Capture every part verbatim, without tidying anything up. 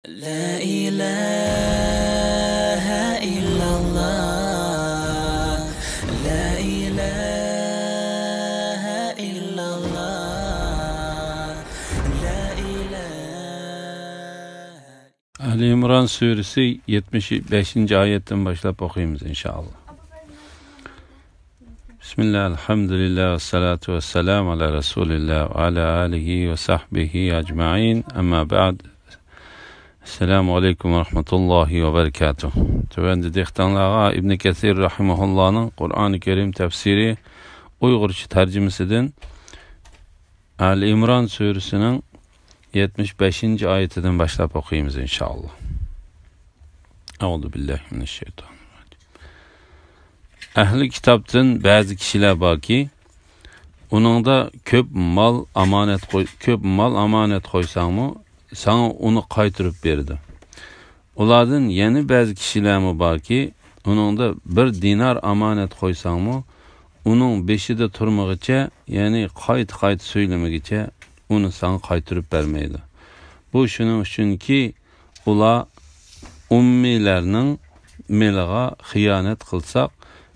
لا إله إلا الله. لا إله إلا الله. لا إله. ئالى ئىمران سۈرىسى يەتمىش بەشىنچى ئايەتتىن باشلاپ ئوقۇيمىز، ئىنشائاللا. بىسمىللا، ئەلھەمدۇلىللا، ۋەسسالاتۇ ۋەسسالامۇ ئالا رەسۇلىللا ۋە ئالا ئالىھى ۋە سەھبىھى ئەجمەئىن. ئەمما بەئد. ئەسسالامۇ ئەلەيكۇم ۋە رەھمەتۇللاھى ۋە بەرىكاتۇھ. تۆۋەندە دىققىتىڭلارغا ئىبنى كەسىر رەھىمەھۇللانىڭ قۇرئانى كەرىم تەپسىرى ئۇيغۇرچە تەرجىمىسىدىن ئالى ئىمران سۈرىسىنىڭ يەتمىش بەشىنچى ئايىتىدىن باشلاپ ئوقۇيمىز، ئىنشائاللا. ئەئۇزۇ بىللاھى مىنەششەيتانىررەجىم. ئەھلى كىتابتىن بەزى كىشىلەر باركى، ئۇنىڭدا كۆپ مال ئامانەت قوي-، كۆپ مال ئامانەت قويساڭمۇ، ساڭا ئۇنى قايتۇرۇپ بېرىدۇ. ئۇلاردىن يەنە بەزى كىشىلەرمۇ باركى، ئۇنىڭدا بىر دىنار ئامانەت قويساڭمۇ، ئۇنىڭ بېشىدا تۇرمىغىچە، يەنى قايتا-قايتا سۆيلىمىگىچە ئۇنى ساڭا قايتۇرۇپ بەرمەيدۇ. بۇ شۇنىڭ ئۈچۈنكى، ئۇلار ئۇممىيلارنىڭ مېلىغا خىيانەت قىلساق،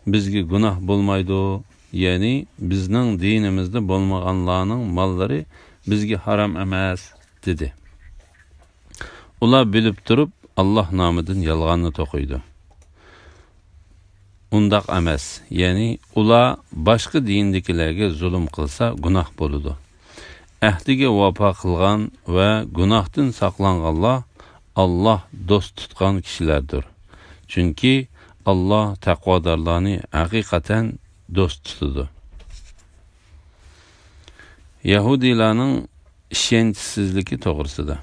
بىزگە گۇناھ بولمايدۇ، يەنى بىزنىڭ دىنىمىزدا بولمىغانلارنىڭ ماللىرى بىزگە ھارام ئەمەس، دېدى. ئۇلار بىلىپ تۇرۇپ، ئاللاھ نامىدىن يالغاننى توقۇيدۇ. ئۇنداق ئەمەس، يەنى ئۇلار باشقا دىندىكىلەرگە زۇلۇم قىلسا، گۇناھ بولىدۇ. ئەھدىگە ۋاپا قىلغان ۋە گۇناھتىن ساقلانغانلار ئاللاھ دوست تۇتقان كىشىلەردۇر. چۈنكى ئاللاھ تەقۋادارلارنى ھەقىقەتەن دوست تۇتىدۇ. يەھۇدىيلارنىڭ ئىشەنچسىزلىكى توغرىسىدا.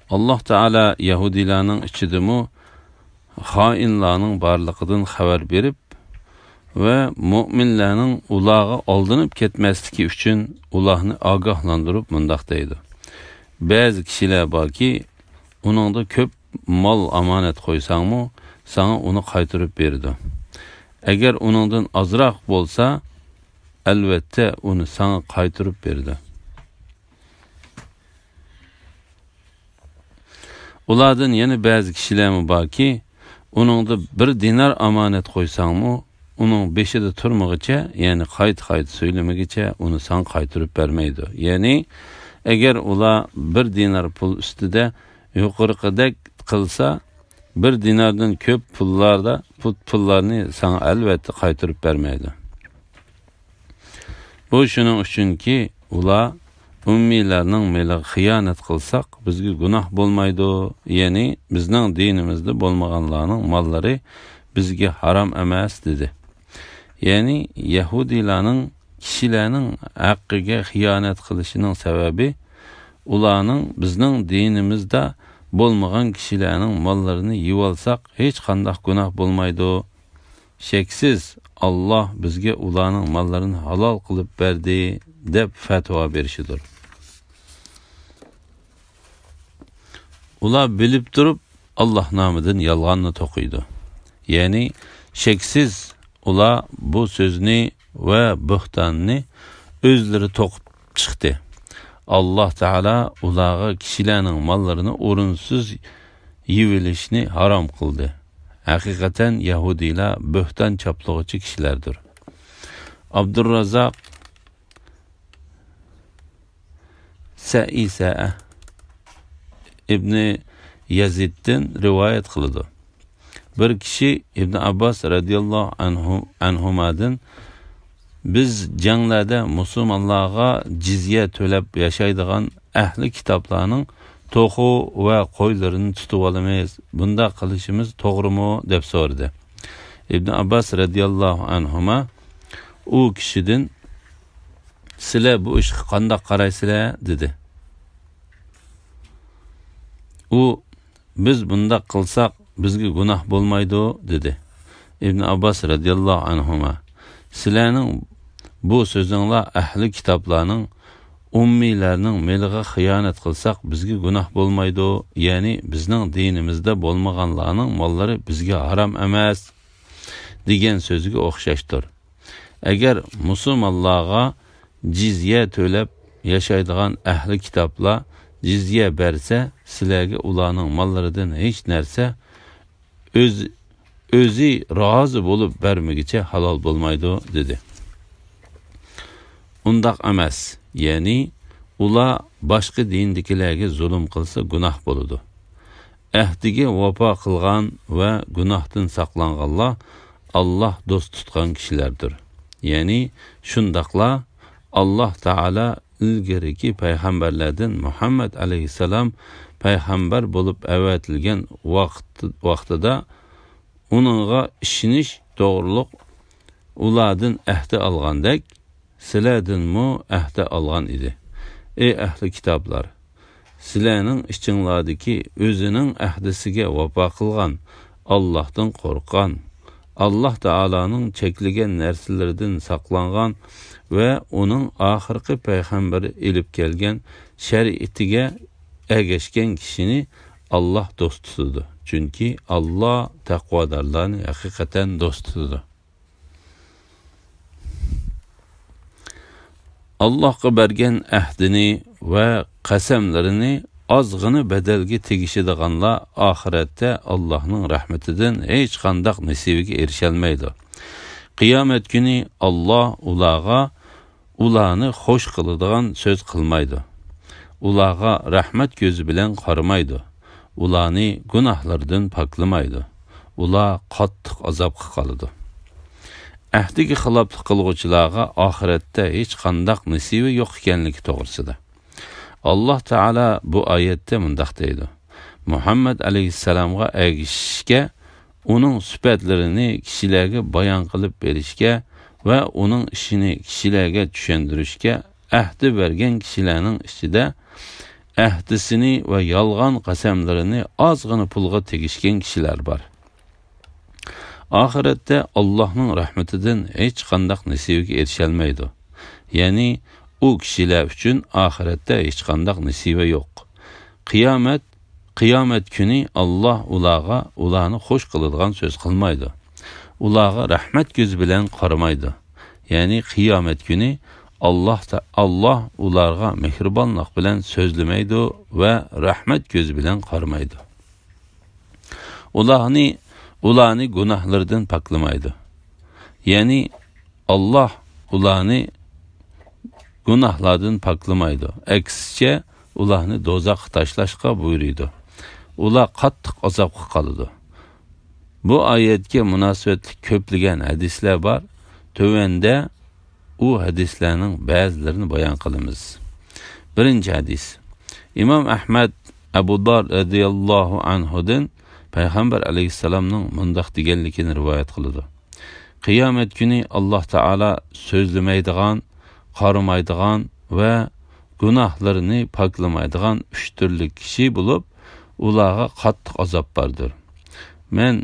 ئاللاھ تائالا يەھۇدىيلارنىڭ ئىچىدىمۇ خائىنلارنىڭ بارلىقىدىن خەۋەر بېرىپ ۋە مۆمىنلەرنىڭ ئۇلارغا ئالدىنىپ كەتمەسلىكى ئۈچۈن ئۇلارنى ئاگاھلاندۇرۇپ مۇنداق دەيدۇ: بەزى كىشىلەر باركى، ئۇنىڭدا كۆپ مال ئامانەت قويساڭمۇ، ساڭا ئۇنى قايتۇرۇپ بېرىدۇ. ئەگەر ئۇنىڭدىن ئازراق بولسا، ئەلۋەتتە ئۇنى ساڭا قايتۇرۇپ بېرىدۇ. ئۇلاردىن يەنە بەزى كىشىلەرمۇ باركى، ئۇنىڭدا بىر دىنار ئامانەت قويساڭمۇ، ئۇنىڭ بېشىدا تۇرمىغىچە، يەنى قايتا-قايتا سۆيلىمىگىچە ئۇنى ساڭا قايتۇرۇپ بەرمەيدۇ. يەنى، ئەگەر ئۇلار بىر دىنار پۇل ئۈستىدە يۇقىرىقىدەك قىلسا، بىر دىناردىن كۆپ پۇللاردا، پۇت-، پۇللارنى ساڭا ئەلۋەتتە قايتۇرۇپ بەرمەيدۇ. بۇ شۇنىڭ ئۈچۈنكى، ئۇلار ئۇممىيلارنىڭ مېلىغا خىيانەت قىلساق، بىزگە گۇناھ بولمايدۇ، يەنى بىزنىڭ دىنىمىزدا بولمىغانلارنىڭ ماللىرى بىزگە ھارام ئەمەس، دېدى. يەنى يەھۇدىيلارنىڭ كىشىلەرنىڭ ھەققىگە خىيانەت قىلىشىنىڭ سەۋەبى، ئۇلارنىڭ بىزنىڭ دىنىمىزدا بولمىغان كىشىلەرنىڭ ماللىرىنى يېۋالساق، ھېچقانداق گۇناھ بولمايدۇ. شەكسىز، ئاللاھ بىزگە ئۇلارنىڭ ماللىرىنى ھالال قىلىپ بەردى، دەپ پەتىۋا بېرىشىدۇر. ئۇلار بىلىپ تۇرۇپ، ئاللاھ نامىدىن يالغاننى توقۇيدۇ. يەنى، شەكسىز، ئۇلار بۇ سۆزنى ۋە بۆھتاننى ئۆزلىرى توقۇپ چىقتى. ئاللاھ تائالا ئۇلارغا كىشىلەرنىڭ ماللىرىنى ئورۇنسىز يېۋېلىشنى ھارام قىلدى. ھەقىقەتەن يەھۇدىيلار بۆھتان چاپلىغۇچى كىشىلەردۇر. ئابدۇررازاق سەئىسەئە ئىبنى يەزىدتىن رىۋايەت قىلىدۇ. بىر كىشى ئىبن ئابباس رەزىياللاھۇ ئەنھۇ، ئەنھۇمادىن، بىز جەڭلەردە مۇسۇلمانلارغا جىزيە تۆلەپ ياشايدىغان ئەھلى كىتابلارنىڭ توخۇ ۋە قويلىرىنى تۇتۇۋالىمىز، بۇنداق قىلىشىمىز توغرىمۇ؟ دەپ سورىدى. ئىبن ئابباس رەزىياللاھۇ ئەنھۇما ئۇ كىشىدىن، سىلەر بۇ ئىشقا قانداق قارايسىلەر؟ دېدى. ئۇ، بىز بۇنداق قىلساق، بىزگە گۇناھ بولمايدۇ، دېدى. ئىبن ئابباس رەزىياللاھۇ ئەنھۇما، سىلەرنىڭ بۇ سۆزۈڭلار ئەھلى كىتابلارنىڭ، ئۇممىيلارنىڭ مېلىغا خىيانەت قىلساق، بىزگە گۇناھ بولمايدۇ، يەنى بىزنىڭ دىنىمىزدە بولمىغانلارنىڭ ماللىرى بىزگە ھارام ئەمەس، دېگەن سۆزىگە ئوخشاشتۇر. ئەگەر مۇسۇلمانلارغا جىزيە تۆلەپ ياشايدىغان ئەھلى كىتابلار جىزيە بەرسە، سىلەرگە ئۇلارنىڭ ماللىرىدىن ھېچ نەرسە ئۆز-، ئۆزى رازى بولۇپ بەرمىگۈچە ھالال بولمايدۇ» دېدى. ئۇنداق ئەمەس، يەنى ئۇلار باشقا دىندىكىلەرگە زۇلۇم قىلسا گۇناھ بولىدۇ. ئەھدىگە ۋاپا قىلغان ۋە گۇناھتىن ساقلانغانلار ئاللاھ دوست تۇتقان كىشىلەردۇر. يەنى شۇنداقلا ئاللاھ تائالا ئىلگىرىكى پەيغەمبەرلەردىن مۇھەممەد ئەلەيھىسسالام پەيغەمبەر بولۇپ ئەۋەتىلگەن ۋاقىت، ۋاقتىدا ئۇنىڭغا ئىشىنىش توغرۇلۇق ئۇلاردىن ئەھدى ئالغاندەك، سىلەردىنمۇ ئەھدى ئالغان ئىدى. ئەي ئەھلى كىتابلار! سىلەرنىڭ ئىچىڭلاردىكى ئۆزىنىڭ ئەھدىسىگە ۋاپا قىلغان، ئاللاھتىن قورققان، ئاللاھ تائالانىڭ چەكلىگەن نەرسىلىرىدىن ساقلانغان ۋە ئۇنىڭ ئاخىرقى پەيغەمبىرى ئېلىپ كەلگەن شەرىئىتىگە ئەگەشكەن كىشىنى ئاللاھ دوست تۇتىدۇ. چۈنكى ئاللاھ تەقۋادارلارنى ھەقىقەتەن دوست تۇتىدۇ. ئاللاھقا بەرگەن ئەھدىنى ۋە قەسەملىرىنى ئازغىنە بەدەلگە تېگىشىدىغانلار ئاخىرەتتە ئاللاھنىڭ رەھمىتىدىن ھېچقانداق نېسىۋىگە ئېرىشەلمەيدۇ. قىيامەت كۈنى ئاللاھ ئۇلارغا ئۇلارنى خوش قىلىدىغان سۆز قىلمايدۇ. ئۇلارغا رەھمەت كۆزى بىلەن قارىمايدۇ. ئۇلارنى گۇناھلىرىدىن پاكلىمايدۇ. ئۇلار قاتتىق ئازابقا قالىدۇ. ئەھدىگە خىلاپلىق قىلغۇچىلارغا ئاخىرەتتە ھېچقانداق نېسىۋى يوق ئىكەنلىكى توغرىسىدا. ئاللاھ تائالا بۇ ئايەتتە مۇنداق دەيدۇ: مۇھەممەد ئەلەيھىسسالامغا ئەگىشىشكە، ئۇنىڭ سۈپەتلىرىنى كىشىلەرگە بايان قىلىپ بېرىشكە ۋە ئۇنىڭ ئىشىنى كىشىلەرگە چۈشەندۈرۈشكە ئەھدى بەرگەن كىشىلەرنىڭ ئىچىدە ئەھدىسىنى ۋە يالغان قەسەملىرىنى ئازغىنا پۇلغا تېگىشكەن كىشىلەر بار. ئاخىرەتتە ئاللاھنىڭ رەھمىتىدىن ھېچقانداق نېسىۋىگە ئېرىشەلمەيدۇ. يەنى ئۇ كىشىلەر ئۈچۈن ئاخىرەتتە ھېچقانداق نېسىۋە يوق. قىيامەت، قىيامەت كۈنى ئاللاھ ئۇلارغا ئۇلارنى خوش قىلىدىغان سۆز قىلمايدۇ. ئۇلارغا رەھمەت كۆزى بىلەن قارىمايدۇ. يەنى قىيامەت كۈنى ئاللاھ تا-، ئاللاھ ئۇلارغا مېھرىبانلىق بىلەن سۆزلىمەيدۇ ۋە رەھمەت كۆزى بىلەن قارىمايدۇ. ئۇلارنى، ئۇلارنى گۇناھلىرىدىن پاكلىمايدۇ. يەنى ئاللاھ ئۇلارنى گۇناھلاردىن پاكلىمايدۇ. ئەكسىچە، ئۇلارنى دوزاخقا تاشلاشقا بۇيرۇيدۇ. ئۇلار قاتتىق ئازابقا قالىدۇ. بۇ ئايەتكە مۇناسىۋەتلىك كۆپلىگەن ھەدىسلەر بار. تۆۋەندە ئۇ ھەدىسلەرنىڭ بەزىلىرىنى بايان قىلىمىز. بىرىنچى ھەدىس. ئىمام ئەھمەد ئەبۇ دار رەزىياللاھۇ ئەنھۇدىن پەيغەمبەر ئەلەيھىسسالامنىڭ مۇنداق دېگەنلىكىنى رىۋايەت قىلىدۇ: قىيامەت كۈنى ئاللاھ تائالا سۆزلىمەيدىغان، قارىمايدىغان ۋە گۇناھلىرىنى پاكلىمايدىغان ئۈچ تۈرلۈك كىشى بولۇپ، ئۇلارغا قاتتىق ئازاب باردۇر. مەن: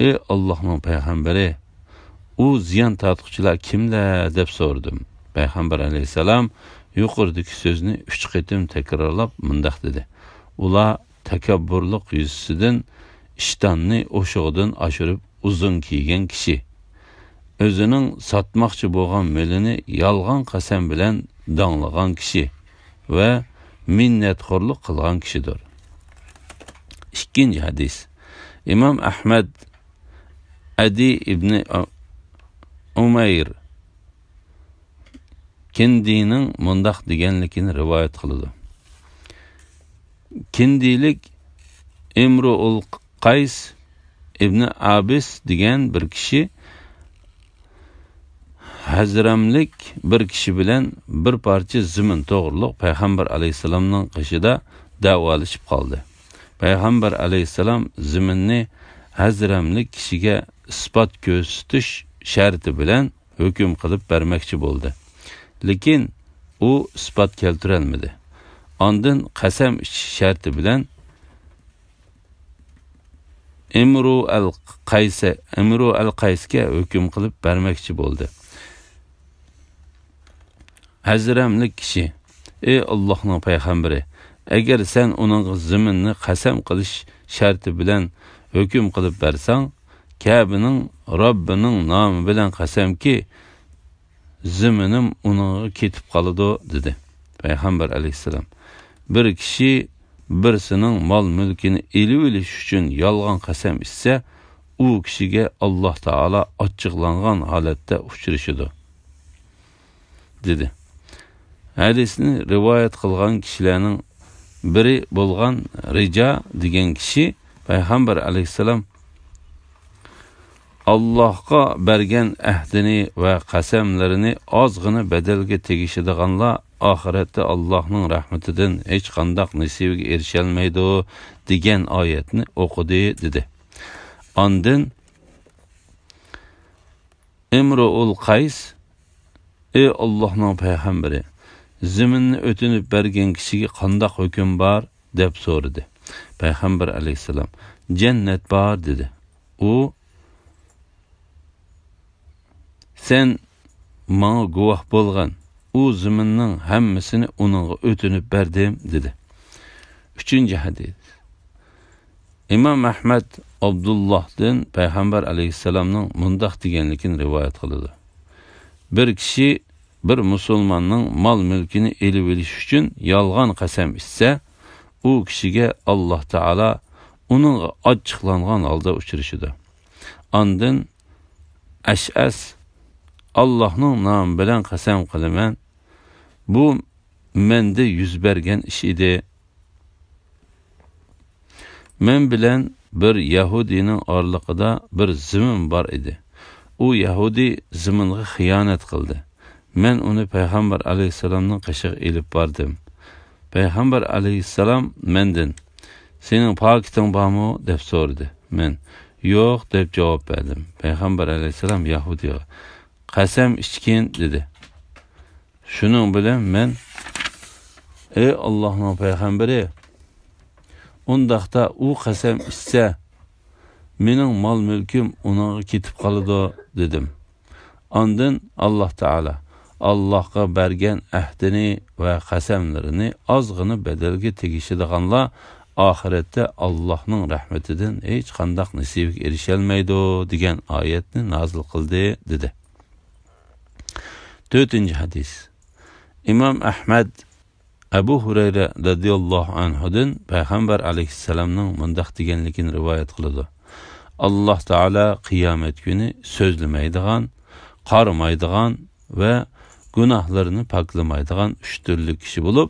«ئى ئاللاھنىڭ پەيغەمبىرى، ئۇ زىيان تارتقۇچىلار كىملەر؟» دەپ سورىدىم. پەيغەمبەر ئەلەيھىسسالام يۇقىرىدىكى سۆزنى ئۈچ قېتىم تەكرارلاپ مۇنداق دېدى: «ئۇلار تەكەببۇرلۇق يۈزىسىدىن ئىشتاننى ئوشۇقىدىن ئاشۇرۇپ ئۇزۇن كىيگەن كىشى، ئۆزىنىڭ ساتماقچى بولغان مېلىنى يالغان قەسەم بىلەن داڭلىغان كىشى ۋە مىننەتخورلۇق قىلغان كىشىدۇر.» ئىككىنچى ھەدىس. ئىمام ئەھمەد ئەدى ئىبنى ئۇمەير كىندىنىڭ مۇنداق دېگەنلىكىنى رىۋايەت قىلىدۇ: كىندىلىك ئىمرۇئۇل قەيس ئىبنى ئابىس دېگەن بىر كىشى ھەزرەملىك بىر كىشى بىلەن بىر پارچە زېمىن توغرۇلۇق پەيغەمبەر ئەلەيھىسسالامنىڭ قېشىدا دەۋالىشىپ قالدى. پەيغەمبەر ئەلەيھىسسالام زېمىننى ھەزرەملىك كىشىگە ئىسپات كۆرسىتىش شەرتى بىلەن ھۆكۈم قىلىپ بەرمەكچى بولدى. لېكىن ئۇ ئىسپات كەلتۈرەلمىدى. ئاندىن قەسەم ئىچىش شەرتى بىلەن ئىمرۇ ئەل قەيسە، ئىمرۇ ئەل قەيسكە ھۆكۈم قىلىپ بەرمەكچى بولدى. ھەزرەملىك كىشى: «ئى ئاللاھنىڭ پەيغەمبىرى، ئەگەر سەن ئۇنىڭغا زېمىننى قەسەم قىلىش شەرتى بىلەن ھۆكۈم قىلىپ بەرسەڭ، كەبىنىڭ رەببىنىڭ نامى بىلەن قەسەمكى، زېمىنىم ئۇنىڭغا كېتىپ قالىدۇ» دېدى پەيغەمبەر ئەلەيھىسسالام. بىر كىشى بىرسىنىڭ مال-مۈلكىنى ئېلىۋېلىش ئۈچۈن يالغان قەسەم ئىچسە، ئۇ كىشىگە ئاللاھ تائالا ئاچچىقلانغان ھالەتتە ئۇچرىشىدۇ، دېدى. ھەدىسنى رىۋايەت قىلغان كىشىلەرنىڭ بىرى بولغان رىجا دېگەن كىشى پەيغەمبەر ئەلەيھىسسالام ئاللاھقا بەرگەن ئەھدىنى ۋە قەسەملىرىنى ئازغىنە بەدەلگە تېگىشىدىغانلار ئاخىرەتتە ئاللاھنىڭ رەھمىتىدىن ھېچقانداق نېسىۋىگە ئېرىشەلمەيدۇ، دېگەن ئايەتنى ئوقۇدى، دېدى. ئاندىن ئىمرۇئۇل قەيس، ئى ئاللاھنىڭ پەيغەمبىرى، زېمىننى ئۆتۈنۈپ بەرگەن كىشىگە قانداق ھۆكۈم بار؟ دەپ سورىدى. پەيغەمبەر ئەلەيھىسسالام، جەننەت بار، دېدى. ئۇ، سەن ماڭا گۇۋاھ بولغىن، ئۇ زېمىننىڭ ھەممىسىنى ئۇنىڭغا ئۆتۈنۈپ بەردىم، دېدى. ئۈچىنچى ھەدىس. ئىمام ئەھمەد ئابدۇللاھتىن پەيغەمبەر ئەلەيھىسسالامنىڭ مۇنداق دېگەنلىكىنى رىۋايەت قىلىدۇ: بىر كىشى بىر مۇسۇلماننىڭ مال-مۈلكىنى ئېلىۋېلىش ئۈچۈن يالغان قەسەم ئىچسە، ئۇ كىشىگە ئاللاھ تائالا ئۇنىڭغا ئاچچىقلانغان ھالدا ئۇچرىشىدۇ. ئاندىن ئەشئەس، ئاللاھنىڭ نامى بىلەن قەسەم قىلىمەن، بۇ مەندە يۈز بەرگەن ئىش ئىدى. مەن بىلەن بىر يەھۇدىينىڭ ئارىلىقىدا بىر زېمىن بار ئىدى. ئۇ يەھۇدىي زېمىنغا خىيانەت قىلدى. مەن ئۇنى پەيغەمبەر ئەلەيھىسسالامنىڭ قېشىغا ئېلىپ باردىم. پەيغەمبەر ئەلەيھىسسالام مەندىن، سېنىڭ پاكىتىڭ بارمۇ؟ دەپ سورىدى. مەن، يوق، دەپ جاۋاب بەردىم. پەيغەمبەر ئەلەيھىسسالام يەھۇدىيغا، قەسەم ئىچكىن، دېدى. شۇنىڭ بىلەن مەن، ئەي ئاللاھنىڭ پەيغەمبىرى، ئۇنداقتا ئۇ قەسەم ئىچسە، مېنىڭ مال-مۈلكۈم ئۇنىڭغا كېتىپ قالىدۇ، دېدىم. ئاندىن ئاللاھ تائالا ئاللاھقا بەرگەن ئەھدىنى ۋە قەسەملىرىنى ئازغىنە بەدەلگە تېگىشىدىغانلار ئاخىرەتتە ئاللاھنىڭ رەھمىتىدىن ھېچقانداق نېسىۋىگە ئېرىشەلمەيدۇ، دېگەن ئايەتنى نازىل قىلدى، دېدى. تۆتىنچى ھەدىس. ئىمام ئەھمەد ئەبۇ ھۇرەيرە رەزىياللاھۇ ئەنھۇدىن پەيغەمبەر ئەلەيھىسسالامنىڭ مۇنداق دېگەنلىكىنى رىۋايەت قىلىدۇ: ئاللاھ تائالا قىيامەت كۈنى سۆزلىمەيدىغان، قارىمايدىغان ۋە گۇناھلىرىنى پاكلىمايدىغان ئۈچ تۈرلۈك كىشى بولۇپ،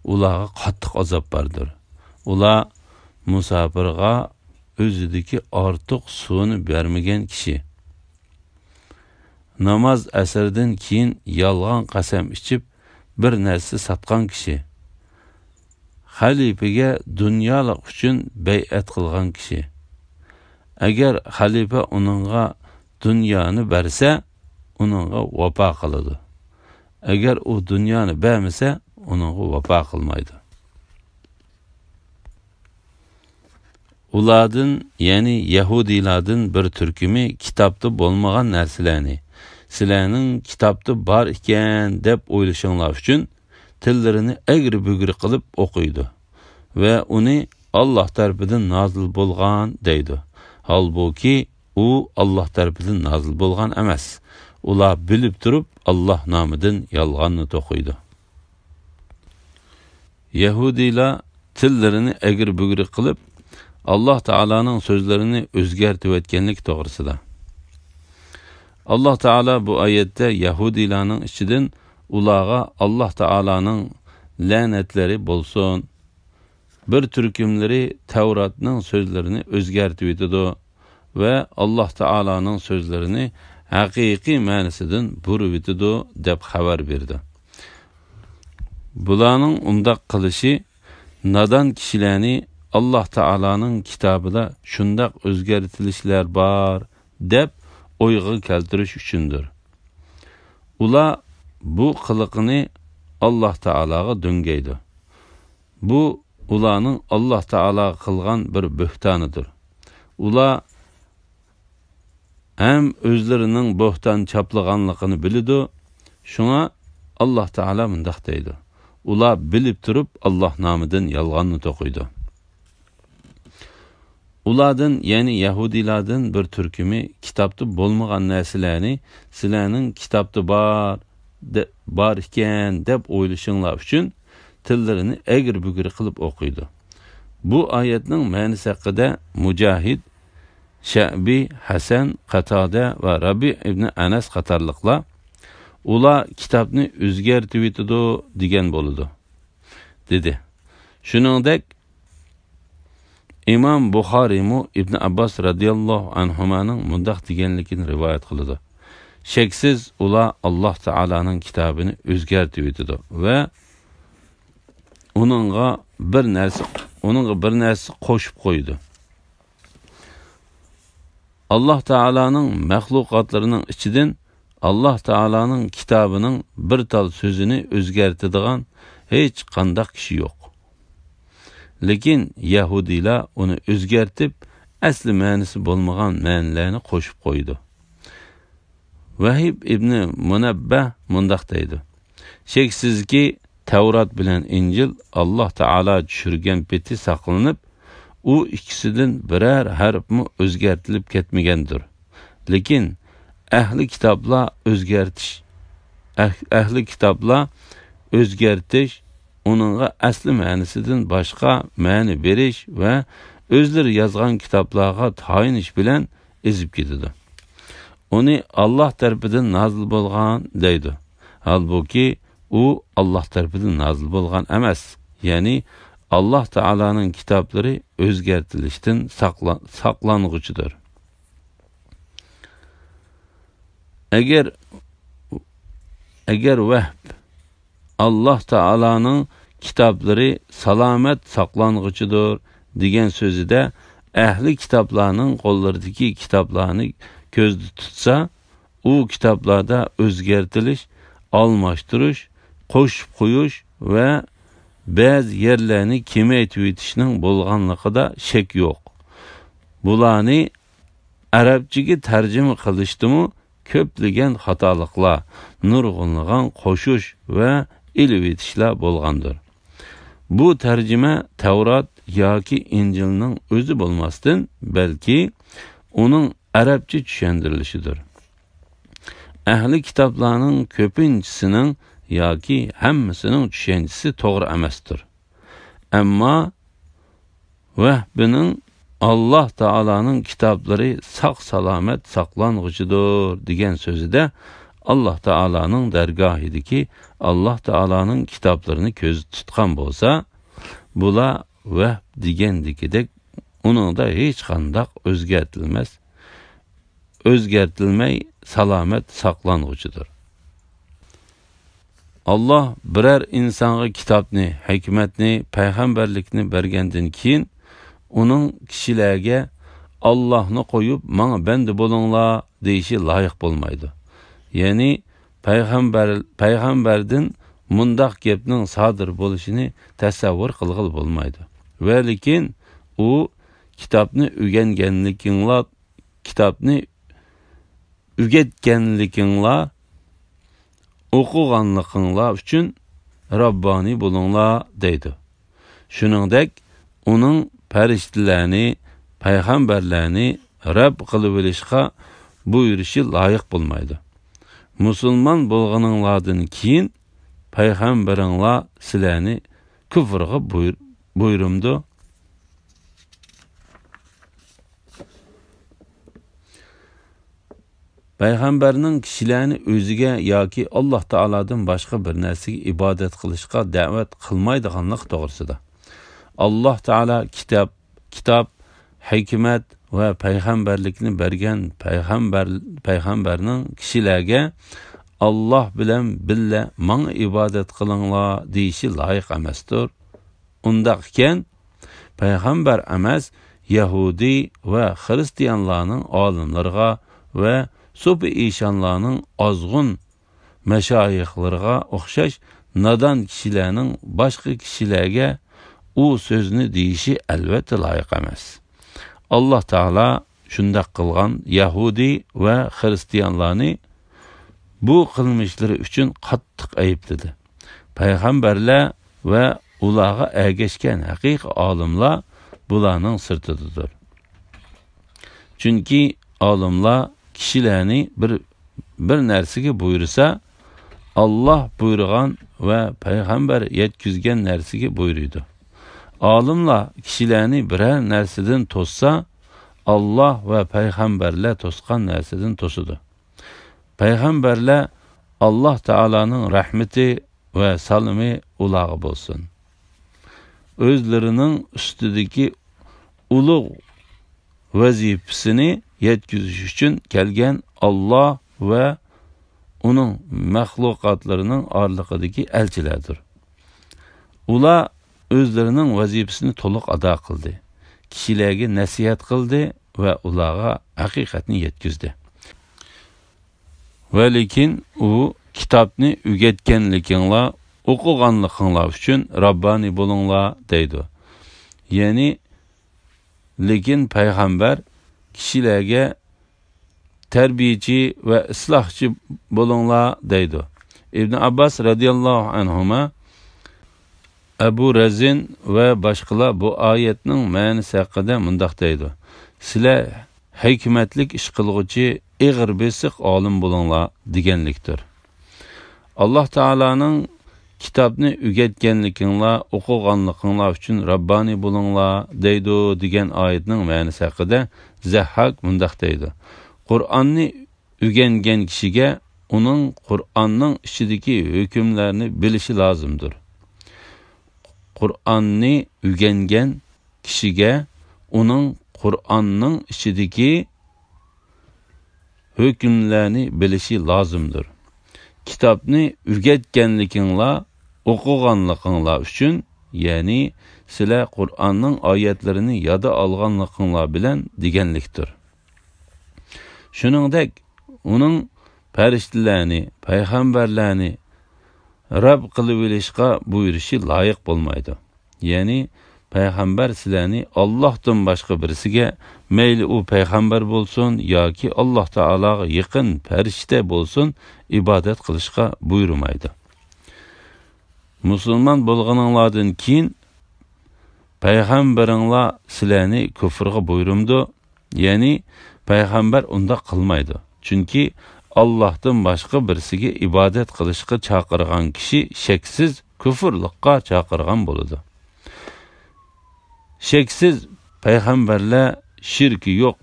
ئۇلارغا قاتتىق ئازاب باردۇر. ئۇلار مۇساپىرغا ئۆزىدىكى ئارتۇق سۇنى بەرمىگەن كىشى، ناماز ئەسىردىن كېيىن يالغان قەسەم ئىچىپ، بىر نەرسە ساتقان كىشى، خەلىپىگە دۇنيالىق ئۈچۈن بەيئەت قىلغان كىشى. ئەگەر خەلىپە ئۇنىڭغا دۇنيانى بەرسە، ئۇنىڭغا ۋاپا قىلىدۇ. ئەگەر ئۇ دۇنيانى بەرمىسە، ئۇنىڭغا ۋاپا قىلمايدۇ. ئۇلاردىن، يەنى يەھۇدىيلاردىن بىر تۈركۈمى كىتابتا بولمىغان نەرسىلەرنى، سىلەرنىڭ كىتابتا بار ئىكەن دەپ ئويلىشىڭلار ئۈچۈن، تىللىرىنى ئەگرى-بۈگرى قىلىپ ئوقۇيدۇ ۋە ئۇنى ئاللاھ تەرىپىدىن نازىل بولغان دەيدۇ. ھالبۇكى، ئۇ ئاللاھ تەرىپىدىن نازىل بولغان ئەمەس. ئۇلار بىلىپ تۇرۇپ ئاللاھ نامىدىن يالغاننى توقۇيدۇ. يەھۇدىيلار تىللىرىنى ئەگرى-بۈگرى قىلىپ، ئاللاھ تائالانىڭ سۆزلىرىنى ئۆزگەرتىۋەتكەنلىكى توغرىسىدا. ئاللاھ تائالا بۇ ئايەتتە يەھۇدىيلارنىڭ ئىچىدىن ئۇلارغا ئاللاھ تائالانىڭ لەنەتلىرى بولسۇن، بىر تۈركۈملىرى تەۋراتنىڭ سۆزلىرىنى ئۆزگەرتىۋېتىدۇ ۋە ئاللاھ تائالانىڭ سۆزلىرىنى ھەقىقىي مەنىسىدىن بۇرۇۋېتىدۇ، دەپ خەۋەر بېرىدۇ. بۇلارنىڭ ئۇنداق قىلىشى نادان كىشىلەرنى ئاللاھ تائالانىڭ كىتابىدا شۇنداق ئۆزگەرتىلىشلەر بار، دەپ ئويغا كەلتۈرۈش ئۈچۈندۇر. ئۇلار بۇ قىلىقىنى ئاللاھ تائالاغا دۆڭگەيدۇ. بۇ ئۇلارنىڭ ئاللاھ تائالاغا قىلغان بىر بۆھتانىدۇر. ئۇلار ھەم ئۆزلىرىنىڭ بۆھتان چاپلىغانلىقىنى بىلىدۇ. شۇڭا ئاللاھ تائالا مۇنداق دەيدۇ: ئۇلار بىلىپ تۇرۇپ ئاللاھ نامىدىن يالغاننى توقۇيدۇ. ئۇلاردىن، يەنى يەھۇدىيلاردىن بىر تۈركۈمى كىتابتا بولمىغان نەرسىلەرنى سىلەرنىڭ كىتابتا بار، دە-، بار ئىكەن دەپ ئويلىشىڭلار ئۈچۈن، تىللىرىنى ئەگرى-بۈگرى قىلىپ ئوقۇيدۇ. بۇ ئايەتنىڭ مەنىسى ھەققىدە مۇجاھىد، شەئبى، ھەسەن، قاتادە ۋە رەبىئ ئىبنى ئەنەس قاتارلىقلار، «ئۇلار كىتابنى ئۆزگەرتىۋېتىدۇ» دېگەن بولىدۇ، دېدى. شۇنىڭدەك ئىمام بۇخارىيمۇ ئىبن ئابباس رەزىياللاھۇ ئەنھۇمانىڭ مۇنداق دېگەنلىكىنى رىۋايەت قىلىدۇ: «شەكسىز ئۇلار ئاللاھ تائالانىڭ كىتابىنى ئۆزگەرتىۋېتىدۇ ۋە ئۇنىڭغا بىر نەرسە، ئۇنىڭغا بىر نەرسە قوشۇپ قويىدۇ.» ئاللاھ تائالانىڭ مەخلۇقاتلىرىنىڭ ئىچىدىن ئاللاھ تائالانىڭ كىتابىنىڭ بىر تال سۆزىنى ئۆزگەرتىدىغان ھېچقانداق كىشى يوق. لېكىن يەھۇدىيلار ئۇنى ئۆزگەرتىپ، ئەسلى مەنىسى بولمىغان مەنىلەرنى قوشۇپ قويىدۇ. ۋەھىب ئىبنى مۇنەببەھ مۇنداق دەيدۇ: «شەكسىزكى، تەۋرات بىلەن ئىنجىل ئاللاھ تائالا چۈشۈرگەن پېتى ساقلىنىپ، ئۇ ئىككىسىدىن بىرەر ھەرپمۇ ئۆزگەرتىلىپ كەتمىگەندۇر. لېكىن ئەھلى كىتابلار ئۆزگەرتىش، ئەھ-، ئەھلى كىتابلار ئۆزگەرتىش، ئۇنىڭغا ئەسلى مەنىسىدىن باشقا مەنە بېرىش ۋە ئۆزلىرى يازغان كىتابلارغا تايىنىش بىلەن ئېزىپ كېتىدۇ. ئۇنى ئاللاھ تەرىپىدىن نازىل بولغان دەيدۇ. ھالبۇكى، ئۇ ئاللاھ تەرىپىدىن نازىل بولغان ئەمەس، يەنى ئاللاھ تائالانىڭ كىتابلىرى ئۆزگەرتىلىشتىن ساقلا-، ساقلانغۇچىدۇر.» ئەگەر، ئەگەر ۋەھب «ئاللاھ تائالانىڭ كىتابلىرى سالامەت ساقلانغۇچىدۇر» دېگەن سۆزىدە ئەھلى كىتابلارنىڭ قوللىرىدىكى كىتابلارنى كۆزدە تۇتسا، ئۇ كىتابلاردا ئۆزگەرتىلىش، ئالماشتۇرۇش، قوشۇپ قويۇش ۋە بەزى يەرلەرنى كېمەيتىۋېتىشنىڭ بولغانلىقىدا شەك يوق. بۇلارنى ئەرەبچىگە تەرجىمە قىلىشتىمۇ كۆپلىگەن خاتالىقلار، نۇرغۇنلىغان قوشۇش ۋە ئېلىۋېتىشلار بولغاندۇر. بۇ تەرجىمە تەۋرات ياكى ئىنجىلنىڭ ئۆزى بولماستىن، بەلكى ئۇنىڭ ئەرەبچە چۈشەندۈرۈلۈشىدۇر. ئەھلى كىتابلارنىڭ كۆپىنچىسىنىڭ ياكى ھەممىسىنىڭ چۈشەنچىسى توغرا ئەمەستۇر. ئەمما ۋەھبىنىڭ «ئاللاھ تائالانىڭ كىتابلىرى ساق-سالامەت ساقلانغۇچىدۇر» دېگەن سۆزىدە ئاللاھ تائالانىڭ دەرگاھىدىكى ئاللاھ تائالانىڭ كىتابلىرىنى كۆزدە تۇتقان بولسا، بۇلار ۋەھب دېگەندىكىدەك ئۇنىڭدا ھېچقانداق ئۆزگەرتىلمەس، ئۆزگەرتىلمەي سالامەت ساقلانغۇچىدۇر. ئاللاھ بىرەر ئىنسانغا كىتابنى، ھېكمەتنى، پەيغەمبەرلىكنى بەرگەندىن كېيىن، ئۇنىڭ كىشىلەرگە «ئاللاھنى قويۇپ، ماڭا بەندە بولۇڭلار» دېيىشى لايىق بولمايدۇ. يەنى پەيغەمبەر، پەيغەمبەردىن مۇنداق گەپنىڭ سادىر بولۇشىنى تەسەۋۋۇر قىلغىلى بولمايدۇ. ۋە لېكىن ئۇ «كىتابنى ئۆگەنگەنلىكىڭلار، كىتابنى ئۆگەتكەنلىكىڭلار، ئوقۇغانلىقىڭلار ئۈچۈن رەببانىي بولۇڭلار» دەيدۇ. شۇنىڭدەك ئۇنىڭ پەرىشتىلەرنى، پەيغەمبەرلەرنى رەب قىلىۋېلىشقا بۇيرۇشى لايىق بولمايدۇ. «مۇسۇلمان بولغىنىڭلاردىن كېيىن پەيغەمبىرىڭلار سىلەرنى كۇفرغا بۇير-، بۇيرۇمدۇ؟» پەيغەمبەرنىڭ كىشىلەرنى ئۆزىگە ياكى ئاللاھ تائالادىن باشقا بىر نەرسىگە ئىبادەت قىلىشقا دەۋەت قىلمايدىغانلىقى توغرىسىدا. ئاللاھ تائالا كىتاب، كىتاب، ھېكمەت ۋە پەيغەمبەرلىكنى بەرگەن پەيغەمبەر، پەيغەمبەرنىڭ كىشىلەرگە «ئاللاھ بىلەن بىللە ماڭا ئىبادەت قىلىڭلار» دېيىشى لايىق ئەمەستۇر. ئۇنداق ئىكەن، پەيغەمبەر ئەمەس، يەھۇدىي ۋە خىرىستىيانلارنىڭ ئالىملىرىغا ۋە سوپى ئىشانلارنىڭ ئازغۇن مەشايىخلىرىغا ئوخشاش نادان كىشىلەرنىڭ باشقا كىشىلەرگە ئۇ سۆزنى دېيىشى ئەلۋەتتە لايىق ئەمەس. ئاللاھ تائالا شۇنداق قىلغان يەھۇدىي ۋە خىرىستىيانلارنى بۇ قىلمىشلىرى ئۈچۈن قاتتىق ئەيىبلىدى. پەيغەمبەرلەر ۋە ئۇلارغا ئەگەشكەن ھەقىقىي ئالىملار بۇلارنىڭ سىرتىدىدۇر. چۈنكى ئالىملار كىشىلەرنى بىر، بىر نەرسىگە بۇيرۇسا، ئاللاھ بۇيرۇغان ۋە پەيغەمبەر يەتكۈزگەن نەرسىگە بۇيرۇيدۇ. ئالىملار كىشىلەرنى بىرەر نەرسىدىن توسسا، ئاللاھ ۋە پەيغەمبەرلەر توسقان نەرسىدىن توسىدۇ. پەيغەمبەرلەر، ئاللاھ تائالانىڭ رەھمىتى ۋە سالىمى ئۇلارغا بولسۇن، ئۆزلىرىنىڭ ئۈستىدىكى ئۇلۇغ ۋەزىپىسىنى يەتكۈزۈش ئۈچۈن كەلگەن ئاللاھ ۋە ئۇنىڭ مەخلۇقاتلىرىنىڭ ئارىلىقىدىكى ئەلچىلەردۇر. ئۇلار ئۆزلىرىنىڭ ۋەزىپىسىنى تولۇق ئادا قىلدى، كىشىلەرگە نەسىھەت قىلدى ۋە ئۇلارغا ھەقىقەتنى يەتكۈزدى. ۋە لېكىن ئۇ، «كىتابنى ئۆگەتكەنلىكىڭلار، ئوقۇغانلىقىڭلار ئۈچۈن راببانىي بولۇڭلار» دەيدۇ. يەنى، لېكىن پەيغەمبەر كىشىلەرگە «تەربىيىچى ۋە ئىسلاھچى بولۇڭلار» دەيدۇ. ئىبن ئابباس رەزىياللاھۇ ئەنھۇما، ئەبۇ رەزىن ۋە باشقىلار بۇ ئايەتنىڭ مەنىسى ھەققىدە مۇنداق دەيدۇ: «سىلەر ھېكمەتلىك ئىش قىلغۇچى، ئېغىر بېسىق ئالىم بولۇڭلار» دېگەنلىكتۇر. ئاللاھ تائالانىڭ «كىتابنى ئۆگەتكەنلىكىڭلار، ئوقۇغانلىقىڭلار ئۈچۈن راببانىي بولۇڭلار» دەيدۇ دېگەن ئايەتنىڭ مەنىسى ھەققىدە زەھھاك مۇنداق دەيدۇ: «قۇرئاننى ئۆگەنگەن كىشىگە ئۇنىڭ قۇرئاننىڭ ئىچىدىكى ھۆكۈملەرنى بىلىشى لازىمدۇر.» قۇرئاننى ئۆگەنگەن كىشىگە ئۇنىڭ قۇرئاننىڭ ئىچىدىكى ھۆكۈملەرنى بىلىشى لازىمدۇر. «كىتابنى ئۆگەتكەنلىكىڭلار، ئوقۇغانلىقىڭلار ئۈچۈن»، يەنى سىلەر قۇرئاننىڭ ئايەتلىرىنى يادا ئالغانلىقىڭلار بىلەن دېگەنلىكتۇر. شۇنىڭدەك، ئۇنىڭ پەرىشتىلەرنى، پەيغەمبەرلەرنى رەب قىلىۋېلىشقا بۇيرۇشى لايىق بولمايدۇ. يەنى، پەيغەمبەر سىلەرنى ئاللاھتىن باشقا بىرسىگە، مەيلى ئۇ پەيغەمبەر بولسۇن ياكى ئاللاھ تائالاغا يېقىن پەرىشتە بولسۇن، ئىبادەت قىلىشقا بۇيرۇمايدۇ. مۇسۇلمان بولغىنىڭلاردىن كېيىن پەيغەمبىرىڭلار سىلەرنى كۇفرغا بۇيرۇمدۇ؟ يەنى پەيغەمبەر ئۇنداق قىلمايدۇ. چۈنكى ئاللاھتىن باشقا بىرسىگە ئىبادەت قىلىشقا چاقىرغان كىشى شەكسىز كۇفرلۇققا چاقىرغان بولىدۇ. شەكسىز پەيغەمبەرلەر شىركى يوق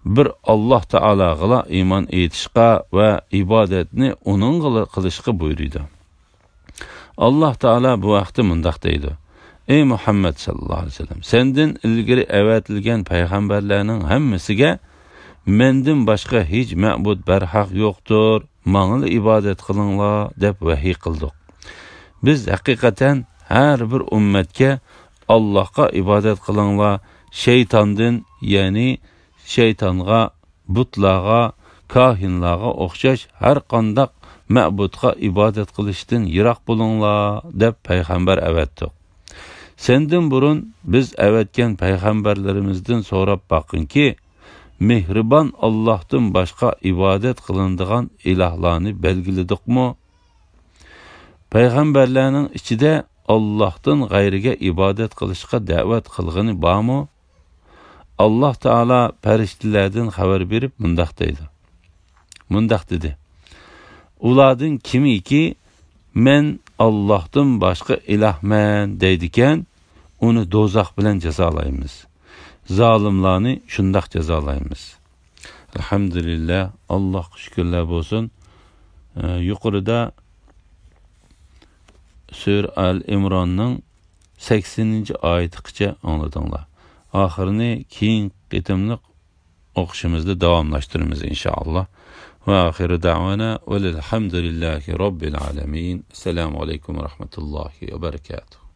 بىر ئاللاھ تائالاغىلا ئىمان ئېيتىشقا ۋە ئىبادەتنى ئۇنىڭغىلا قىلىشقا بۇيرۇيدۇ. ئاللاھ تائالا بۇ ھەقتە مۇنداق دەيدۇ: «ئەي مۇھەممەد ساللاللاھۇ ئەلەيھى ۋەسەللەم، سەندىن ئىلگىرى ئەۋەتىلگەن پەيغەمبەرلەرنىڭ ھەممىسىگە، مەندىن باشقا ھېچ مەبۇد بەرھەق يوقتۇر، ماڭىلا ئىبادەت قىلىڭلار دەپ ۋەھىي قىلدۇق. بىز ھەقىقەتەن ھەر بىر ئۈممەتكە، ئاللاھقا ئىبادەت قىلىڭلار، شەيتاندىن، يەنى شەيتانغا، بۇتلارغا، كاھىنلارغا ئوخشاش ھەر قانداق مەبۇدقا ئىبادەت قىلىشتىن يىراق بولۇڭلار» دەپ پەيغەمبەر ئەۋەتتۇق. سەندىن بۇرۇن بىز ئەۋەتكەن پەيغەمبەرلىرىمىزدىن سوراپ باققىنكى، مېھرىبان ئاللاھتىن باشقا ئىبادەت قىلىنىدىغان ئىلاھلارنى بەلگىلىدۇقمۇ؟ پەيغەمبەرلەرنىڭ ئىچىدە ئاللاھتىن غەيرىگە ئىبادەت قىلىشقا دەۋەت قىلغىنى بارمۇ؟ ئاللاھ تائالا پەرىشتىلەردىن خەۋەر بېرىپ مۇنداق دەيدۇ، مۇنداق دېدى: «ئۇلاردىن كىمكى، مەن ئاللاھتىن باشقا ئىلاھمەن دەيدىكەن، ئۇنى دوزاخ بىلەن جازالايمىز. زالىملارنى شۇنداق جازالايمىز.» ئەلھەمدۇلىللاھ، ئاللاھقا شۈكۈرلەر بولسۇن. ئە، يۇقىرىدا سۈرە ئال ئىمراننىڭ سەكسىنىنچى ئايىتىغىچە ئاڭلىدىڭلار. ئاخىرىنى كېيىنكى قېتىملىق ئوقۇشىمىزدا داۋاملاشتۇرىمىز، ئىنشائاللاھ. ۋە ئاخىرى دەۋانا ۋەلىلھەمدۇلىللاھى رەببىل ئالەمىن. ئەسسالامۇ ئەلەيكۇم ۋە رەھمەتۇللاھى ۋە بەرەكاتۇھ.